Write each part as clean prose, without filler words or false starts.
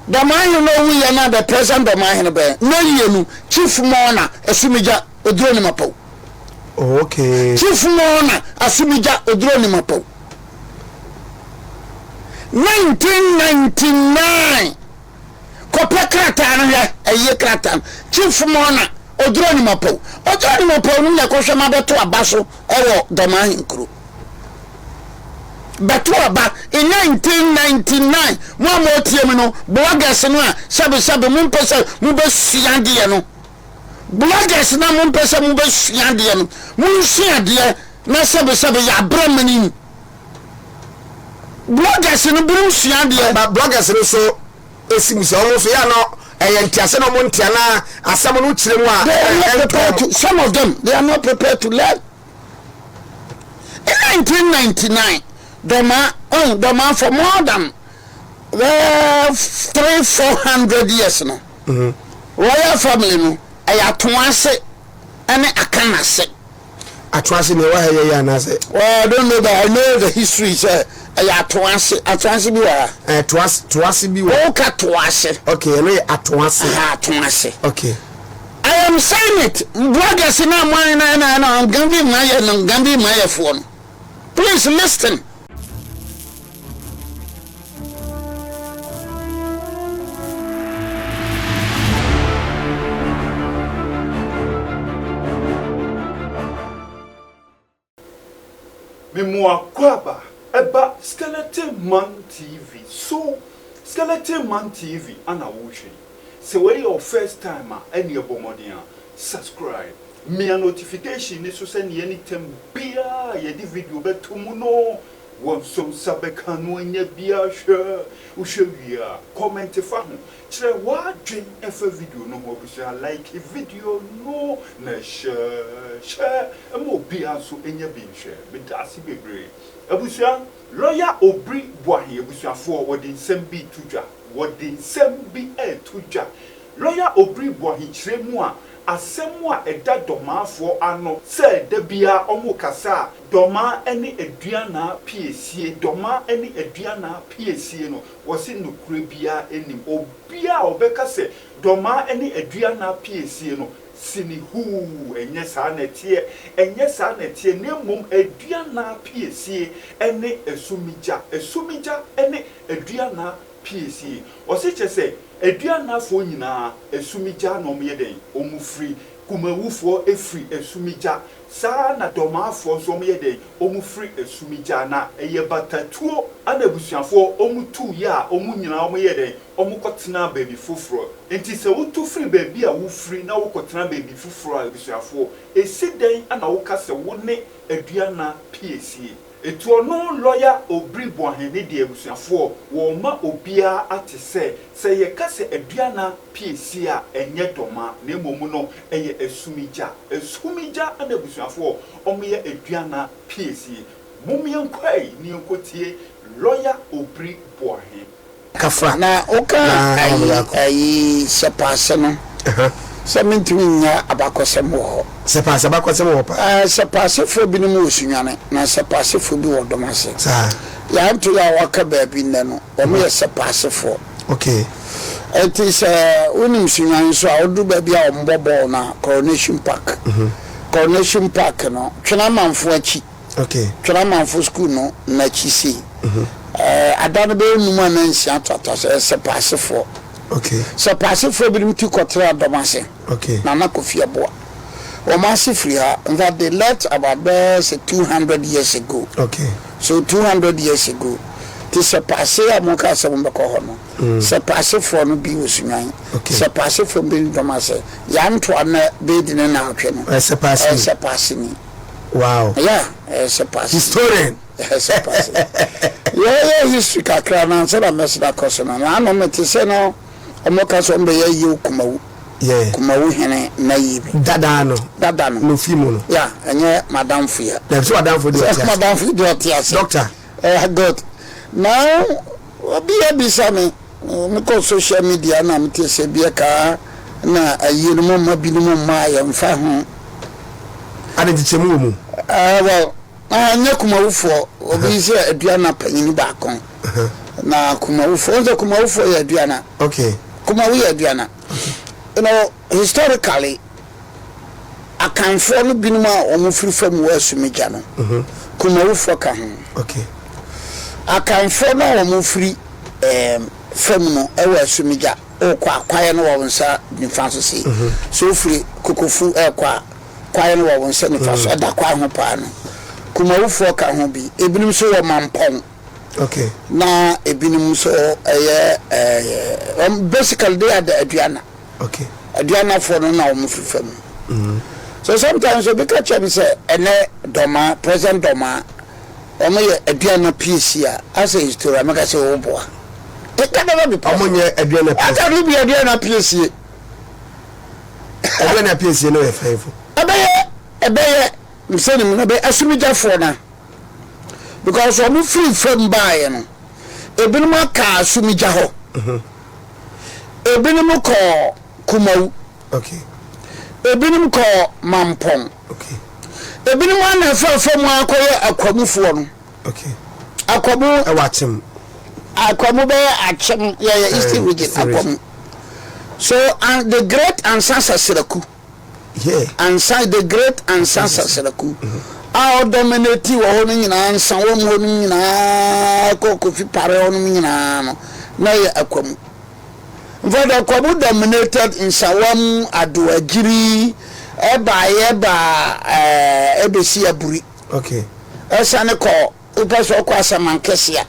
Dɔmahene no owuiɛ na the present Dɔmahene bɛn na yie no Chief Mourner Asumigya Oduro Nimapau. Oh, okay. Chief Mourner Asumigya Oduro Nimapau. 1999 kɔpɛ krataa no hwɛ ɛyie krataa no Chief Mourner Oduro Nimapau. Oduro Nimapau no na ɛkɔhwɛ ma bɛto aba so ɛwɔ Dɔmahene kuro. Bɛto aba in 1999 mo a motie me no bloggers no a sɛbe sɛbe mompɛ sɛ mobɛsua adeɛ no bloggers no a mompɛ sɛ mobɛsua adeɛ no monsua adeɛ na sɛbe sɛbe yɛabrɛ manim bloggers no binom sua adeɛ. Ba bloggers no so esi mu sɛ wɔn nso yɛ ano ɛyɛ ntease na wɔn nte anaa asɛm no kyerɛ mu a They are not prepared to some of them they are not prepared to learn. In 1999, Dɔmaa, oh, Dɔmaa for more than 3 400 years no, royal family no, ɛyɛ Atoase ɛne Akanase. Atoase nea ɛwɔ ha yɛ yɛ anaasɛ? Well, I don't know, but I know the history sɛ ɛyɛ Atoase. Atoase bi wɔ ha. Ɛɛ toase toase bi wɔ. Ɔka toase. Okay, ɛno yɛ Atoase. Aha, Atoase. Okay. I am saying it bloggers na mo na na na ngambi ma yɛ no ngambi ma yɛ foɔ no please listen. Me mo akwaaba ɛba Skeleton Man TV so Skeleton Man TV ana wo hwɛ yi sɛ wei yɛ wo first time a ɛneɛ bɔ mmɔden a subscribe mia notification no so sɛneɛ anytime biaa yɛde video bɛto mu no wo nso nsa bɛka no anya bi ahwɛ wo hwɛ wie a comment fa ho Kyerɛ w'adwen fa video no ho abusua like video no na share share ma obiara nso nya bi nhwɛ medaase bebree abusua. Lawyer Obiri Boahen abusuafoɔ wɔde nsɛm bi reto dwa wɔde nsɛm bi reto dwa Lawyer Obiri Boahen kyerɛ mu a asɛm a ɛda Dɔmaafoɔ ano sɛ da biara wɔrekasa a Dɔmaa ne Aduanaa piesie Dɔmaa ne Aduanaa piesie no Wɔse nokorɛ biara nnim. Obiara a ɔbɛka sɛ Dɔmaa ne Aduana piesie no, sini huu, ɛnyɛ saa na ɛteɛ, ɛnyɛ saa na ɛteɛ, na mmom Aduana piesie ne Asumigya, Asumigya ne Aduana piesie. Ɔse kyerɛ sɛ Aduanafoɔ nyinaa Asumigya na wɔyɛ dɛn? Wɔfiri, Kumawufoɔ firi Asumigya, Saa ara na Dɔmaafoɔ nso wɔyɛ dɛn? Wɔfiri Asumigya na ɛyɛ batatuo na abusuafoɔ wɔtuiɛ a wɔn nyinaa wɔyɛɛ dɛn? Wɔkɔtenaa baabi foforɔ. Enti sɛ wotu firi baabi a wofiri na wokɔtena baabi foforɔ a abusuafoɔ, ɛsi dɛn na woka sɛ wo ne Aduana piesie? Etu ɔno lɔya Obiri Boahen ne deɛ abusuafoɔ wɔma obiara ate sɛ, sɛ yɛka sɛ Aduana piesie a ɛnyɛ dɔma na mmom no ɛyɛ Asumigya. Asumigya na abusuafoɔ wɔyɛ Aduana piesie. Mom yɛnkɔ ai ne yɛnkɔ tie lɔya Obiri Boahen. Kafra Na woka na ayi wɔde akɔ. ayi sɛpaase no sɛ mentumi nyɛ abakɔsɛm wɔ hɔ. Sɛpaase abakɔsɛm wɔ hɔ paa. Ɛɛ sɛpaasefoɔ binom wɔ Sunyani na sɛpaasefoɔ bi wɔ Domase. Saa. Yɛanto yɛ a wɔaka baabi nnɛ no wɔn yɛ sɛpaasefoɔ. Okay. Ɛnti sɛ wonim Sunyani nso a woduru baabi a wɔn bɔ bɔɔl no a Coronation Park. Coronation Park no Twenamanfoɔ akyi. Okay. Tweramanfo sukuu no n'akyi sei. Ɛɛ ada no bɛyɛ num anaa nsia toatoa so. Ɛyɛ Sɛpaasefoɔ. Okay. Sɛpaasefoɔ binom ti kɔtraa dɔm ase. Okay. Nana Kofi Aboa. Wɔn ase firi ha. In fact, they left about bɛyɛ sɛ 200 years ago. Okay. So 200 years ago. Ti Sɛpaase a wɔka sɛ wɔbɛkɔ hɔ no, Sɛpaasefoɔ no bi wɔ Sunyani. Okay. Sɛpaasefoɔ bi dɔm ase. Yantoa na bɛdi ne naawɔtwe no. Ɛyɛ Sɛpaaseni. Ɛyɛ Sɛpaaseni. Wow. Yeah, ɛyɛ sɛ paase. Historian. Ɛyɛ sɛ paase. Yɛyɛ history kakra na ansa na mɛsena kɔ so no. Na ano mete sɛ no ɔmo ka sɛ ɔmo bɛyɛ yie Kumawu. Yeah. Kumawu hene na yie bi. Dada no. Dada no. No fi mu no. Yeah, ɛnyɛ madamfo yɛ. Na sɛ madamfo deɛ ɔte ase. Madamfo deɛ ɔte ase. Doctor. Eh, good. Now, obi abisa me, mekɔ social media na mete sɛ bi ɛka na ayie no mo mma binom mma yɛmfa ho. Ade nkyekyɛmu wɔ mu. Eh, well, ah, nyɛ kumawufoɔ. Obi sɛ Aduana panyini baako. Na Kumawufoɔ, wohu sɛ Kumawufoɔ yɛ Aduana. Okay. Kumawu yɛ Aduana. You know, historically, Akanfoɔ no binom a wɔn firi fam wɔ Asumigya no, Kumawufoɔ ka ho. Okay. Akanfoɔ no a wɔn firi um, fam no wɔ Asumigya, wokɔ a kwaeɛ no wɔ wo nsa nifa so sei. So wofiri Kokofu ɛrekɔ a, kwaeɛ no wɔ wo nsa nifa so, ɛda kwae ho paa no. Kumawufoɔ ka ho bi. Ebinom nso wɔ Mampɔn. Okay. Na ebinom nso ɛyɛ ɛɛ wɔn basically they are the Aduana. Okay. Aduanafoɔ no na wɔn firi fam. Mm. So sometimes obi ka kyerɛ mi sɛ ɛnɛ Dɔmaa present Dɔmaa wɔn yɛ Aduana PAC a asɛ historian mɛka sɛ wɔn boa. It can never be possible. Wɔn nyɛ Aduana PAC. Aka no bi Aduana PAC. Aduana PAC no yɛ fɛn fo. Ɛbɛyɛ ɛbɛyɛ nsɛn mu na ɛbɛyɛ asumigyafoɔ na. Because wɔn firi fam baeɛ no, ebinom aka Asumigya hɔ, ebinom kɔɔ Kumawu, ebinom kɔɔ Mampɔn, ebinom ana ɛfa fam akɔyɛ Akwamufoɔ no. Akwamu ɛwɔ Akyem. Akwamu bɛyɛ Akyem, yɛyɛ Eastern region, Akwamu. So and the great Ansa Sasraku. Ansa the great Ansa Sasraku a ɔdominate wɔ hɔ no nyinaa nsa wɔm hɔ no nyinaa kɔ Kofi Pare hɔ nom nyinaa no na ɛyɛ Akwamu. In fact Akwamu dominated Nsawam, Adoagyiri, ɛbaeɛ baa ɛɛ ɛbɛsi Aburi. Okay. Ɛsane kɔ Wopɛ sɛ ɔkɔ asaman kɛse a,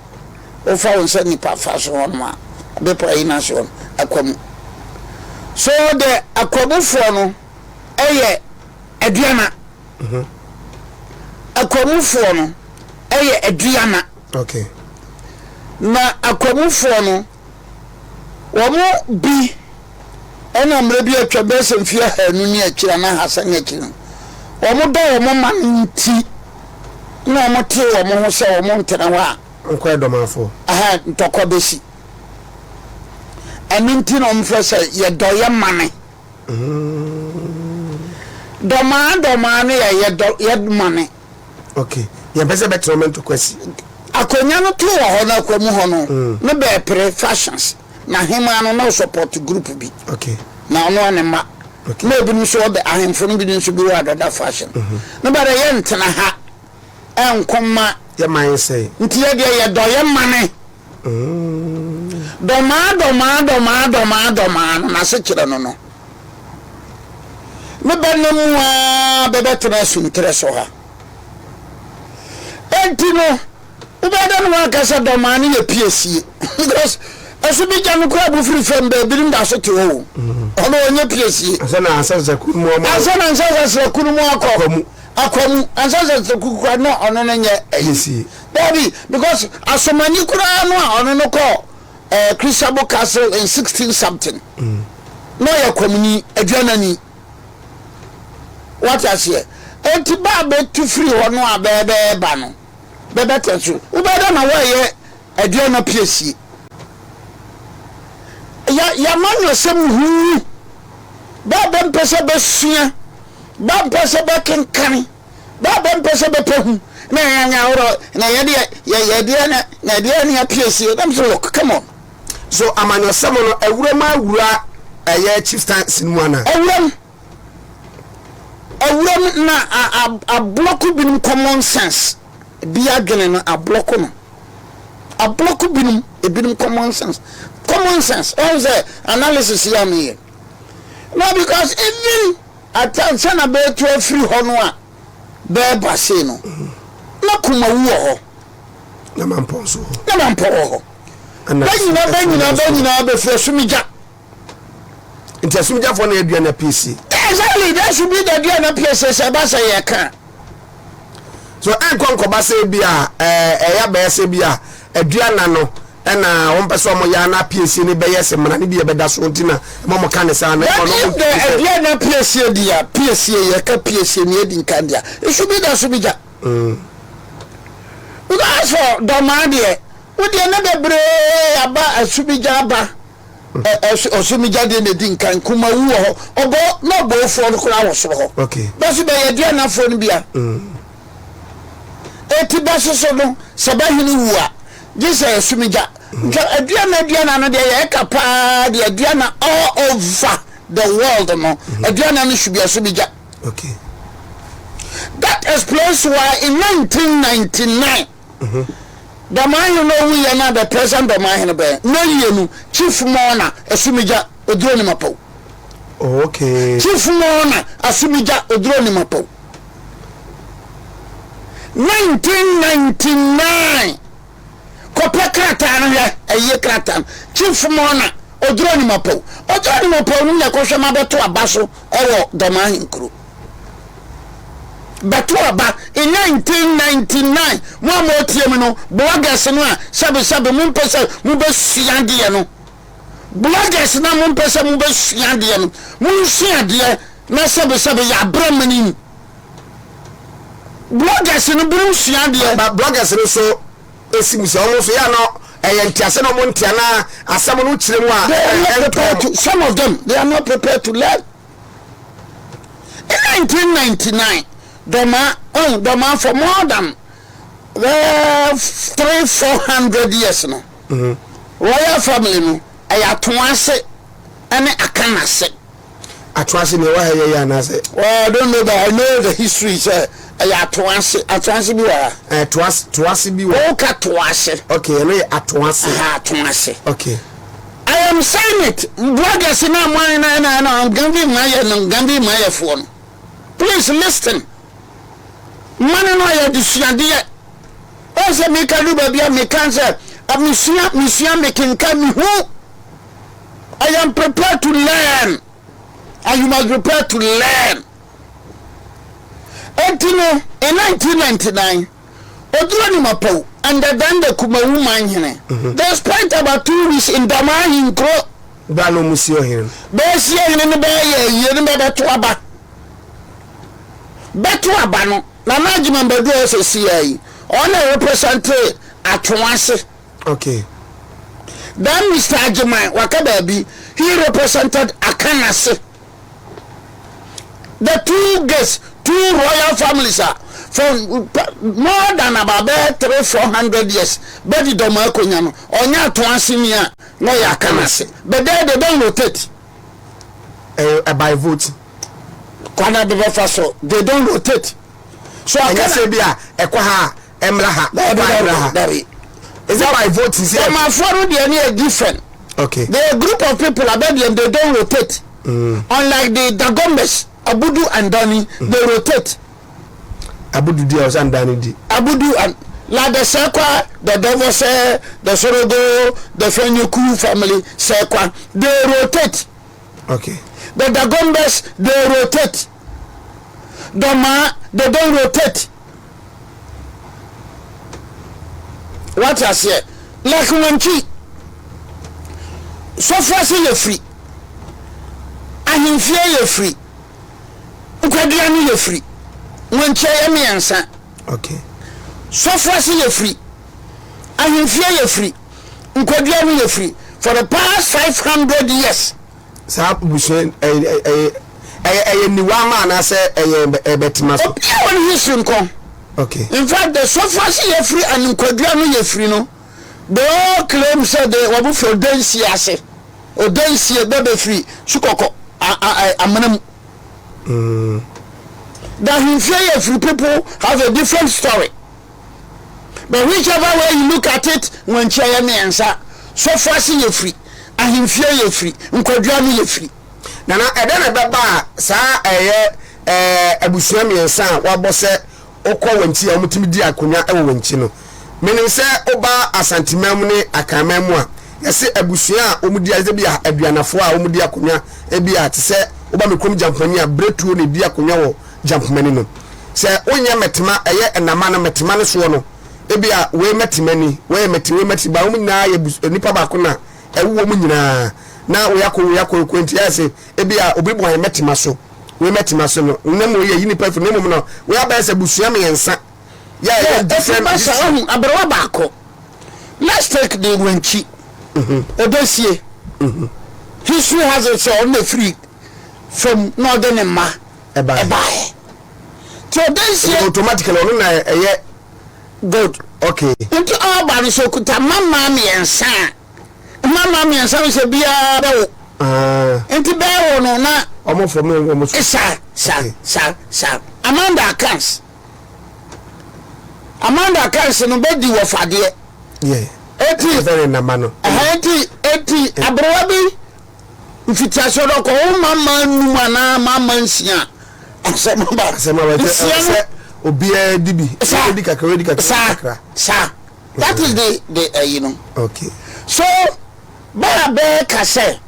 wofa wo nsa nipa fa so hɔ nom a, bepɔ ayi no ase hɔ no, Akwamu. So the Akwamufoɔ no yɛ Aduana. Akwamufoɔ no yɛ Aduana. Okay. Na Akwamufoɔ no, wɔn bi ɛna mmerɛ bi atwa bɛyɛ sɛ mfeɛ ahanu ne akyiri anaa ahasa ne akyiri no, wɔn dɔ wɔn man nti na wɔn tee wɔn ho sɛ wɔn ntena hɔ a. Nkɔ ɛdɔmanfoɔ. Aha ntɔkwa bɛsi. Ɛno nti na wɔn frɛ sɛ yɛdɔ yɛ mane. Dɔmaa dɔmaa no yɛ yɛdɔ yɛ mane. Okay. Yɛn pɛ sɛ bɛtena ɔmo ntɔkwa si. Akonya no to wɔ hɔ na akwa mu hɔ no mm. ne bɛɛpere fashions na hemaa no na ɔsɔpɔt group bi. Okay. Na ɔno ne mma. Okay. Na ebinom nso ɔbɛ ahemfo no bi nso bi wɔ adɔda fashion. Mm -hmm. Ne ba dɛ yɛ ntena ha ɛnko ma. Yɛ man sɛe. Nti yɛ deɛ yɛ dɔ yɛ mane. Mm. Dɔmaa dɔmaa dɔmaa dɔmaa dɔmaa no n'ase kyerɛ no no. Ne ba no mu ara bɛbɛtena asunterɛ so ha. Enti no, wobɛyɛ dɛ na woaka sɛ dɔmaa no yɛ piesie because ɛso bi gya no koraa bu firi fam baabi no da so te hɔ o. Ɔno ɔnyɛ piesie. Ansa na ansa sasraku no mu ɔmo. Ansa na ansa sasraku no mu akɔ. Akɔ mu. Ansa sasraku koraa na ɔno no nyɛ piesie. Daabi because asomani koraa no a ɔno no kɔ eh, Crisabo Castle in 16 something. Na ɔyɛ kwamuni, aduanani. Wate aseɛ? Enti ba a bɛtu firi hɔ no a bɛɛbɛɛba no, bɛbɛtɛ so. Wobɛyɛ dɛ na woayɛ aduana piesie. Ya, yɛamanyɔsɛm huu. Ba a bɛmpɛ sɛ bɛsua, ba a mpɛ sɛ bɛkenkane, ba a bɛmpɛ sɛ bɛpɛ hu, na yɛnyɛ ahorɔ, na yɛdeɛ, yɛ, yɛdeɛ na, na yɛdeɛ ne apiesie. Na mesɛ, look, come on. So amanyɔsɛm no awuram awura ɛyɛ chieftaincy no mu anaa? Awuram. Awuram na ablɔko binom common sense bi adwene no ablɔko no. Ablɔko binom, ebinom common sense. Common sense, ɔhu sɛ analysis yi a meyɛ. No because even at times sɛ na bɛɛtu afiri hɔ no a bɛɛba sei no, na kumawu wɔ hɔ. Na mampɔ nso wɔ hɔ. Na mampɔ wɔ hɔ. Bɛ nyina bɛ nyina bɛ nyinaa bɛfiri asumigya. Nti asumigyafoɔ na aduane apiesie. Exactly, that should be the aduane apiesie sɛ ɛba sɛ yɛka. So ɛnkɔ nkɔba sɛ bi a ɛyɛ abɛyɛ sɛ bi a aduana no ɛna wɔn pɛ sɛ wɔn yɛ ana apiesie ne bɛyɛ sɛ mmara ne bi ɛbɛda so nti na ɛma wɔn ka ne saa na ɛma wɔn. If the aduane apiesie di a piesie yɛka piesie ne edi nkan di a it should be the asumigya. Mm. Because for dɔmaa deɛ wo deɛ ne bebree aba asumigya aba ɔsumigya deɛ na edi nkan kumawu wɔ hɔ ɔbɔ na ɔbɔfoɔ no koraa wɔ soro hɔ bɛso bɛyɛ aduanafoɔ no bia mm. eti bɛsoso no sɛ bɛhene wu a gye sɛ asumigya. Nka Aduana Aduana no deɛ yɛka paa deɛ Aduana all over the world no Aduana no should be Asubigya. Okay. That explains why in 1999 Dɔmahene no owuiɛ na the present Dɔmahene bɛn na yie no Chief Mona Asumigya Oduro Nimapau. Oh, okay. Chief Mona Asumigya Oduro Nimapau. 1999 Kɔpɛ krataa no hwɛ, ayie krataa no. Chief Mona, Oduro Animapɔw. Oduro Animapɔw no na ɛkɔhwɛ ma bɛto aba so wɔ Dɔm Ahenkuro. Bɛto aba in 1999. Mo a motie me no, bloggers no a sɛbesɛbe mompɛ sɛ mobɛsua adeɛ no, bloggers no a mompɛ sɛ mobɛsua adeɛ no, monsua adeɛ na sɛbesɛbe yɛabrɛ manim. Bloggers no binom sua adeɛ. Ba bloggers no nso esi mu sɛ wɔn nso yɛ ano ɛyɛ ntease na wɔn nte anaa asɛm no kyerɛ mu a. They are not prepared to some of them they are not prepared to learn. In 1999, Dɔmaa oh Dɔmaa for more than 300 400 years no. Royal family no ɛyɛ Atoase ɛne Akanase. Atoase nea ɛwɔ ha yɛ yɛ anaasɛ. Well, I don't know but I know the history sɛ ɛyɛ atoase atoase bi wɔ ha. Ɛɛ eh, toase toase bi wɔ. Ɔka toase. Okay, ɛno yɛ atoase. Aha atoase. Okay. I am saying it bloggers na mo na na na ngambi ma yɛ no ngambi ma yɛ foɔ no. Please listen. Mane no ayɛ adesuadeɛ. Ɔn sɛ meka du baabi a meka sɛ mesua mesua mekenka mehu. I am prepared to learn and you must prepare to learn. Enti no, in 1999, Oduro Nimapau and the then the Kumawu Manhene, mm-hmm. they spent about 2 weeks in Dama Ahenkuro. Bra no mu si ɔhene no. Bɛsi ɔhene no bɛyɛ ayie no bɛbɛto aba. Bɛto aba no, Nana Agyeman Badu a ɔsɛ si ayi, ɔno represent Atwewase. Okay. That Mister Agyeman waka baabi he represented Akanase. The two gates, two royal families a for more than about bɛyɛ 300 400 years bɛdi dɔm akonya no ɔnyɛ Atoase ni a na ɔyɛ Akanase. But there they don't rotate. Uh, by vote. Kwana bɛbɛfa so they don't rotate. So ɛnyɛ sɛ bi a ɛkɔ ha a ɛmmra ha ɛba ɛmmra ha dabi is it by vote sɛ Ɔmanfoɔ no deɛ no yɛ different. Okay. The group of people abɛ deɛ they don't rotate. Unlike the Dagombes, Abudu and Dani, they rotate. Abudu di a ɔsan Dani di. Abudu and like the Sekwa, the Dovose, the Sorogo, the Fenyeku family, Sekwa, they rotate. Okay. The Dagombes, they rotate. Doma, they don't rotate. Wate aseɛ? Like wankyi. Sɔfo ase yɛ firi. Ahemfie yɛ firi. Nkwadua no yɛ firi. Wankyi ɛyɛ mmiɛnsa. Okay. Sɔfo ase yɛ firi. Ahemfie yɛ firi. Nkwadua no yɛ firi. For the past 500 years. Saa abusua ɛyɛ ɛyɛ ɛyɛ ɛyɛ niwa ama anaasɛ ɛyɛ ɛbɛtema so. Obiara wɔ ne history nkɔ. Okay. In fact, the Sofas yɛ firi and Nkwadua no yɛ firi no, they all claim sɛ they wɔn firi Odansie ase. Odansie bɛ bɛ firi Sukɔkɔ a a amena mu. The Ahemfie yɛ firi people have a different story. But whichever way you look at it, Nwankyia yɛ mmiɛnsa, Sofas yɛ firi, Ahemfie yɛ firi, Nkwadua no yɛ firi. Nana, ɛdɛn na ɛbɛba a saa ɛyɛ ɛɛ abusua mmiɛnsa a wɔabɔ sɛ wokɔ wɔn akyi a wɔtumi di akonnwa wɔ wɔn akyi no? Menim sɛ woba Asanteman mu ne Akanman mu a, yɛse abusua a wɔdi sɛ bi a Aduanafoɔ a wɔdi akonnwa ebi a te sɛ woba me kurom Gyampomani a Berɛtuo na ɛdi akonnwa wɔ Gyampomani no. Sɛ wonyɛ Mɛtema ɛyɛ Ɛnama no Mɛtema no soɔ no ebi a wei Mɛtemani, wei yɛ Mɛte, wei Mɛte ba wɔn nyinaa yɛ nnipa baako na ɛwowɔ mu nyinaa na wei akɔ wei akɔ wei nti ayɛ sɛ ebi a obi bɔ ayɛ mɛtema so wei mɛtema so no na mmom yɛ yi nipa firi na mmom no wei abɛyɛ sɛ busua mmiɛnsa yɛ yɛ different ɛfiri basa ɔhu aberewa baako let's take the wankyi obesie history has it sɛ ɔno na efiri fam na ɔde ne mma ɛbaeɛ ti obesie automatically ɔno na ɛyɛ. Good. Okay. Nti ɔba no sɛ okuta mama mmiɛnsa a, mama mmiɛnsa no sɛ biara bɛwo. Ah. Nti bɛwo no na. Ɔmo fɔ mo ɔmo so. Sa sa sa sa. Amanda Akans. Amanda Akans no bɛdi wɔfadeɛ. Yeah. Eti. Ɛbɛrɛ nama no. Ɛhɛn eti eti aberewa bi. Mfitiaseɛ no ɔkɔwo mma nnum anaa mma nsia a, asɛm aba. Asɛm aba. Nsia no. Sɛ obiara di bi. Sa. Di kakra, di kakra, sa, kakra. Sa. That is the the ɛyi no. Okay. So baa bɛɛ ka sɛ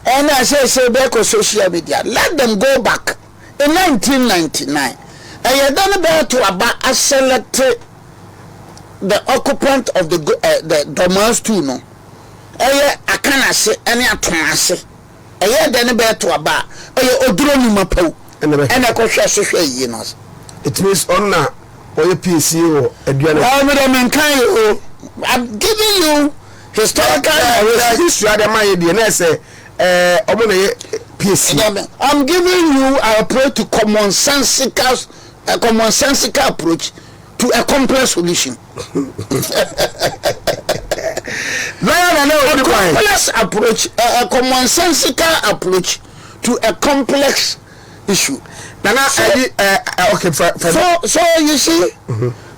ɛna sɛsɛ bɛkɔ social media let them go back in 1999 ɛyɛ dɛ ne bɛɛ to aba aselect the occupant of the uh, the Dormaa stool no. ɛyɛ Akan ase ne Atɔn ase. Ɛyɛɛ dɛn ne bɛɛto aba a, ɛyɛ Oduro Nima Pawu Ɛna ɛna ɛkɔhwɛɛ so hwɛɛ yie no ase. It means ɔno na ɔyɛ PAC wɔ Adua no. Well, me deɛ menka yi o. I'm giving you historical narration. History ade ama yɛ deɛ na ɛsɛ ɛɛ ɔmo na ɛyɛ PAC. I'm giving you I approach to commonsensical, a commonsensical approach to a complex solution. Lawyer na na A obi kwan. complex approach, a, a commonsensical approach to a complex issue. Nana So, ɛyi ɛ ɛ okay fɛ fɛ. so, so you see,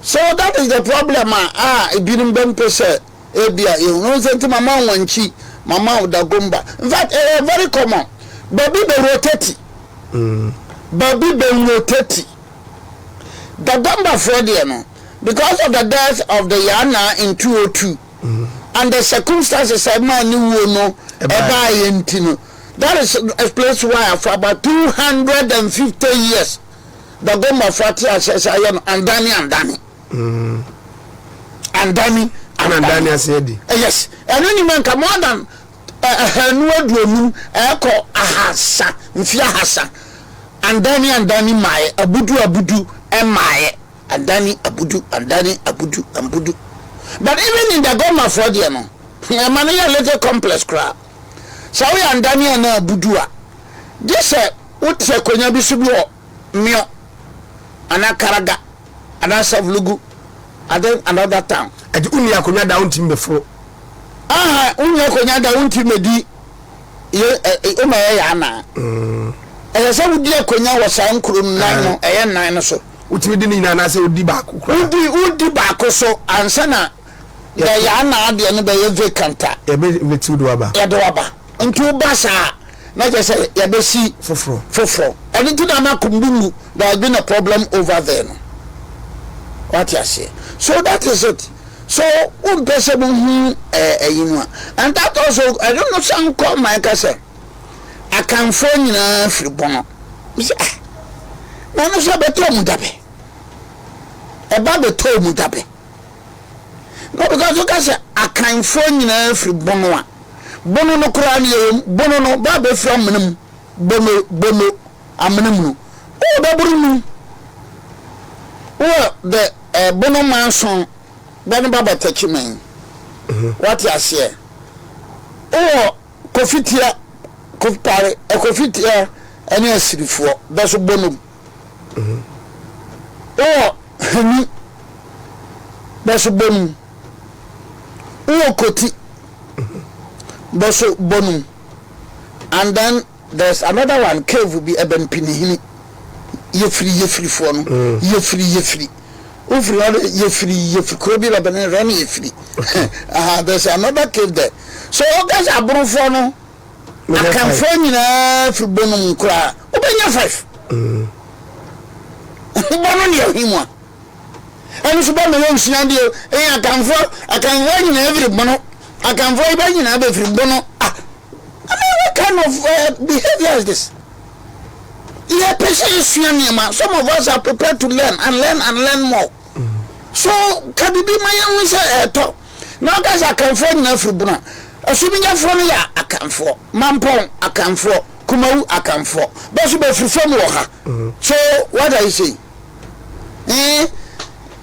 so that is the problem a a ebinom bɛmpɛ sɛ ebi a ehu no sɛ nti mama wɔn akyi mama dagomba. In fact, ɛyɛ very common. Baabi bɛ rotate, baabi bɛ rotate. Dagombafoɔ deɛ no, because of the death of the Yaa in 202 and the circumstances a ɛmaa ne wuo no ɛbaeɛ nti no, that is explains why for about 250 years Dagombafoɔ ate aseɛ sɛ ayɛ no andane andane. Andane Ɛna andane ase adi. Yes, ɛno nim nka more than 250 ɛkɔ 300 mfeɛ 300 andane andane mmaeɛ abudu abudu mmaeɛ andane abudu andane abudu ambudu but even in the Gomafoɔ deɛ no ɛma no yɛ little complex koraa sɛ woyɛ andane anaa abudu a gye sɛ wote akonnwa bi so bi wɔ Mio anaa Karaga anaa Savlugu and then another town. Ɛti wonni akonnwa da wontumi bɛforo. Aha wonni akonnwa da wontumi bɛdi yɛ ɛ woma yɛ yɛ anaa. Ɛsɛ sɛ wodi akonnwa wɔ saa nkuro no nan no ɛyɛ nan no so. Wotumi di ne nyinaa anaasɛ wodi baako koraa. Wodi wodi baako so ansa na yɛ yɛ anaa deɛ no bɛyɛ vacant a. Yɛbɛ bɛtiw de waba. Yɛde waba. Nti woba saa a, na kyerɛ sɛ yɛbɛsi foforɔ. Foforɔ. Ɛno nti na ama Kumbungu there has been a problem over there no. Wate aseɛ? So that is it. So wompɛ sɛ mohu ɛyi no a. And that also, ɛno no san kɔ ma ɛka sɛ Akanfoɔ nyinaa firi Bono. Mesɛ ah, na ɛno nso ɛbɛtɔɔ mu dabɛ. Ɛba bɛtɔɔ mu dabɛ. No because woka sɛ Akanfoɔ nyinaa firi Bono a, Bono no koraa no yɛwɔ mu. Bono no ba bɛfiri amena mu. Bono, bono, amena mu no. Wowɔ bɛboro num. Wowɔ the eh, bono manson bɛ no ba bɛtɛkyi mɛn. Wate aseɛ. Wowɔ kofitia, kofipare, ɛkofitia ɛne asirifoɔ bɛ so bonom. Wowɔ hanu bɛ so bonum. Wowɔ koti bɔ so bonum and then there's another one cave bi ɛbɛn Pinihini yɛfiri yɛfirifoɔ no mm. yɛfiri yɛfiri wofiri hɔ de yɛfiri yɛfiri kuro bi bɛbɛn no rɛ no yɛfiri aha there's another cave there so ɔka sɛ aborofoɔ no akanfoɔ nyinaa firi bonum koraa wobɛnya five mm. bɔ no ne ɛhi mu a Ɛno nso bɛma yɛnsua adeɛ o. Ee, Akanfoɔ, Akanfoɔ nyinaa firi Bono. Akanfoɔ yi bɛ nyinaa bɛfiri Bono. Ah, I mean, what kind of uh, behavior is this? Yɛpɛ sɛ yɛsua nneɛma. Some of us are prepared to learn and learn and learn more. So, ka biribi ma yɛnhu sɛ ɛɛtɔ. Na ɔka sɛ Akanfoɔ nyinaa firi Bono a, Asuminyafoɔ no yɛ Akanfoɔ, Mampɔn Akanfoɔ, Kumawu Akanfoɔ. Bɛ so bɛfiri fam wɔ ha. So, what are you saying? Eh,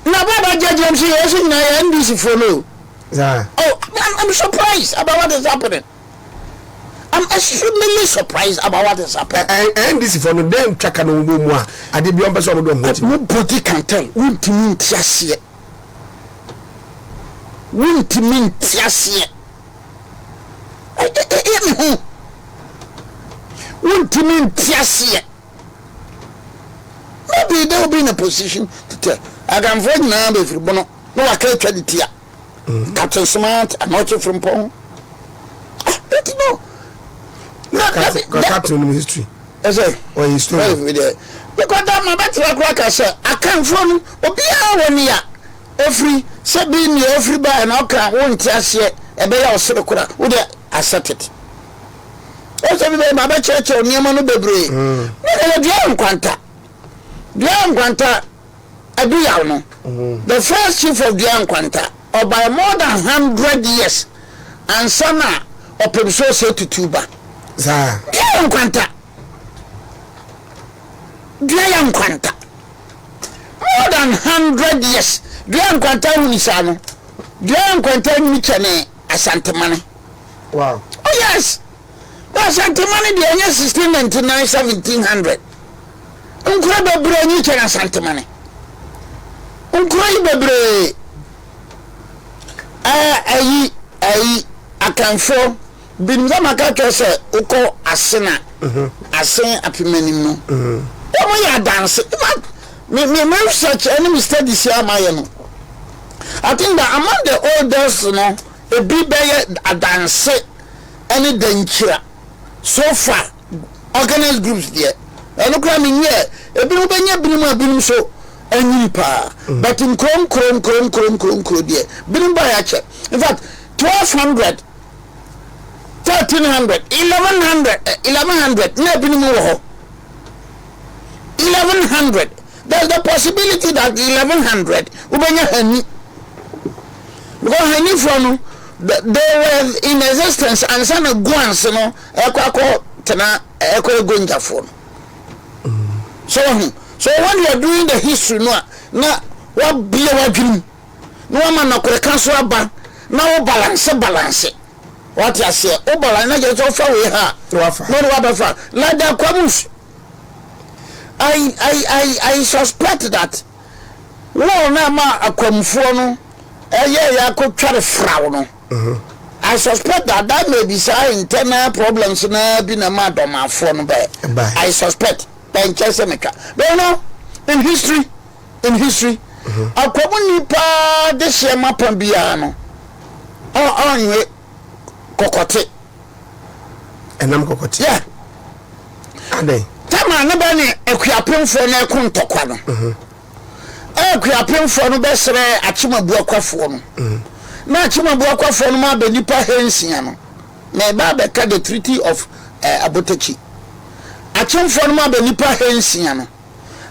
na baba judge am say yɛsɛ nyinaa yɛ NDC foɔ no o. Yeah. Oh, I'm, I'm surprised about what is happening. I'm extremely surprised about what is happening. Eh, eh, NDC foɔ no dɛn twa ka na wɔn mu a ade bi wɔn pɛ sɛ wɔn de wɔn ho ti. Nobody can tell. Wontumi nti aseɛ. wontumi nte aseɛ. Ɛyɛ me ho. Wontumi nte aseɛ. Maybe they will be in a position to tell. Akanfoɔ nyinaa bɛfiri bono na waka atwa ne ti a. Captain Smart, Anɔkye Frimpong. Ah, don't know. Na Captain no history. Ɛsɛ. Ɔyɛ historian. Ɛyɛ because that ma bɛtena koraa ka sɛ Akanfoɔ no obiara wɔ nea ofiri sɛ bi nea ofiri baeɛ na ɔka wonte aseɛ ɛbɛyɛ ɔsere koraa wo deɛ accept it. Ɛsɛ bi bɛyɛ ma bɛkyerɛkyerɛ nneɛma no bebree. Na ɛyɛ dua nkwanta. Dua nkwanta Adu Yaw no, the first chief of Dua Nkwanta, ɔbae more than 100 years ansa na ɔpem so ɔsɛ tutu ba. Saa. Dua Nkwanta. Dua ya Nkwanta. More than 100 years. Dua Nkwanta huni saa no. Dua Nkwanta nyini kyɛne Asantemane. Wow. Oh yes. Na Asantemane deɛ ɛnyɛ 1699 1700. Nkuro bebree nyi kyɛn Asantemane. Nkuro yi bebree ɛɛ ɛyi ɛyi Akanfoɔ binom sɛ maka kyerɛ sɛ wokɔ ase na mhm. ase apemanim no mhm. wɔn yɛ adanse. In fact, me me me research ɛne me studies a mayɛ no, I think that among the oldest no ebi bɛyɛ adanse ɛne dankyira so far. Organized groups deɛ ɛno koraa menyɛɛ ebinom bɛnya binom a binom so anyini paa mm. but nkuro nkuro nkuro nkuro nkuro nkuro deɛ binom baeɛ akyɛ. In fact, 1200, 1300, 1100, 1100 na ebinom wɔ hɔ 1100. There's the possibility that 1100 wobɛnya hani because hanifoɔ no, they were in existence ansa na guans no ɛkɔ akɔ tena ɛkɔ yɛ gonjafoɔ no. So wahu? So when you are doing the history no a, na wabie w'adwene mu na wama nɔkorɛ ka so aba na wo balance balance wate aseɛ, wo balance na kyerɛ sɛ wofa wei ha na wafa na ɔde wabɛfa like the Akwamus. I, I, I, I suspect that wɔn na ma Akwamufoɔ no ɛyɛ yɛ akɔtware fraw no. I suspect that that may be saa internal problems naa bi na ɛma dɔmafoɔ no bɛɛ. I suspect, but nkyɛn sɛ metwa. But you know, in history, akwamu ni paa de hyɛ mapa biara no, ɔnwe kɔkɔte. Ɛnam kɔkɔte. Yeah. Adɛn? Tama ne bɛ ne akuapemfoɔ no ɛko ntɔkwa no. Akuapemfoɔ no bɛsrɛ Akyemabuakwafoɔ no. Na Akyemabuakwafoɔ no ma abɛ nipa hensia no. Na ɛba abɛka the Treaty of Abotakyi. Akyemfoɔ no ma abɛ nipa hensia no.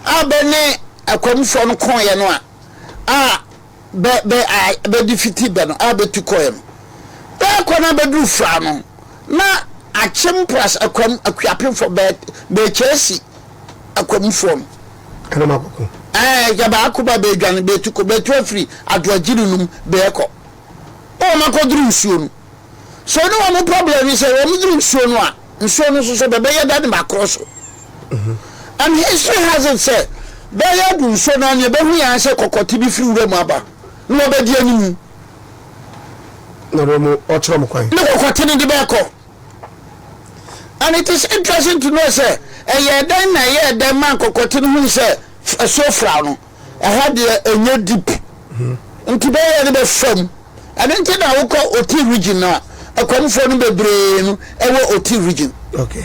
A bɛ ne Akwamfoɔ no kɔɔeɛ no a bɛ bɛ a bɛ defeat bɛ no a bɛtu kɔɔeɛ no. Bɛɛkɔ no abɛduru Fra no, na Akyem plus Akwam Akuapemfoɔ bɛ bɛkyɛɛsi Akwamfoɔ no. Ɛna ɔmo akɔko. Ɛɛ yɛ baako ba bɛɛdwane bɛɛtu kɔ bɛɛtu afiri Adoagyiri nom bɛɛkɔ. Na wɔn akɔduru nsuo no. So ne wɔn problem ne sɛ wɔn duru nsuo no a, nsuo no nso so bɛbɛyɛ da ne bakorɔ so. And history has it sɛ bɛyɛ adu nsuo no ano yɛbɛhu yɛn sɛ kɔkɔte bi firi wura mu aba na wɔbɛdi anim. Na wɔn ɔkyerɛ wɔn kwan. Ne kɔkɔte no de bɛkɔ. And it is interesting to know sɛ ɛyɛɛ dɛn na ɛyɛɛ dɛn ma nkɔkɔte no hui sɛ asuo fraw no, ɛha deɛ ɛnyɛ deep nti bɛyɛ no bɛfa mu. Ɛno nti na wokɔ Oti region no a, akwamfoɔ no bebree no ɛwɔ Oti region. Okay.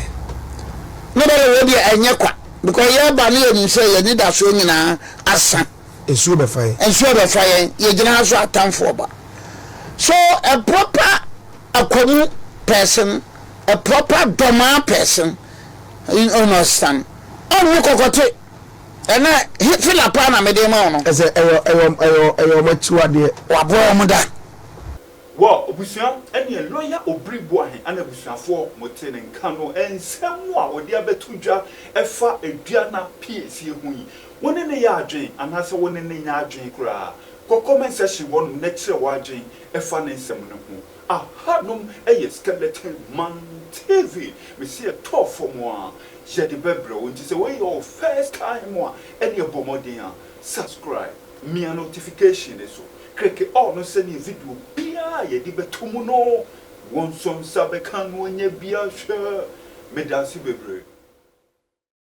Ne bɛyɛ wei deɛ ɛnyɛ kwa because yɛba no yɛnim sɛ yɛn anidasoɔ nyinaa asa. Nsuo bɛfa yɛn. Nsuo bɛfa yɛn, yɛgyina ha so atamfoɔ ba. So a proper Akwamu person, a proper Dɔmaa person, you understand, ɔnwe kɔkɔte. Ɛnɛ fila paa na mede ma wo no. Ɛsɛ ɛyɛ ɛyɛ ɛyɛ ɛyɛ wɔn akyiwadeɛ. Waboa wɔn da. Wɔ abusua ɛneɛ lawyer Obiri Boahen ana abusuafoɔ mo te ne nka no nsɛm a ɔde abɛto dwa ɛfa Aduana piesie ho yi wo ne no yɛ adwen anaasɛ wo ne no nyɛ adwen koraa kɔ comment section hɔ nom na kyerɛ w'adwen ɛfa ne nsɛm no ho. Ahanom yɛ Skeleton Man TV. Mese ɛtɔɔ fam a, yɛde bɛbrɛ wo. Nti sɛ wei yɛ wo first time a, ɛneɛ bɔ mmɔden a subscribe, mia notification no so. Kleke all no sɛdeɛ video biara a yɛde bɛto mu no, wo nso nsa bɛka no anya bi ahwɛ. Medaase bebree.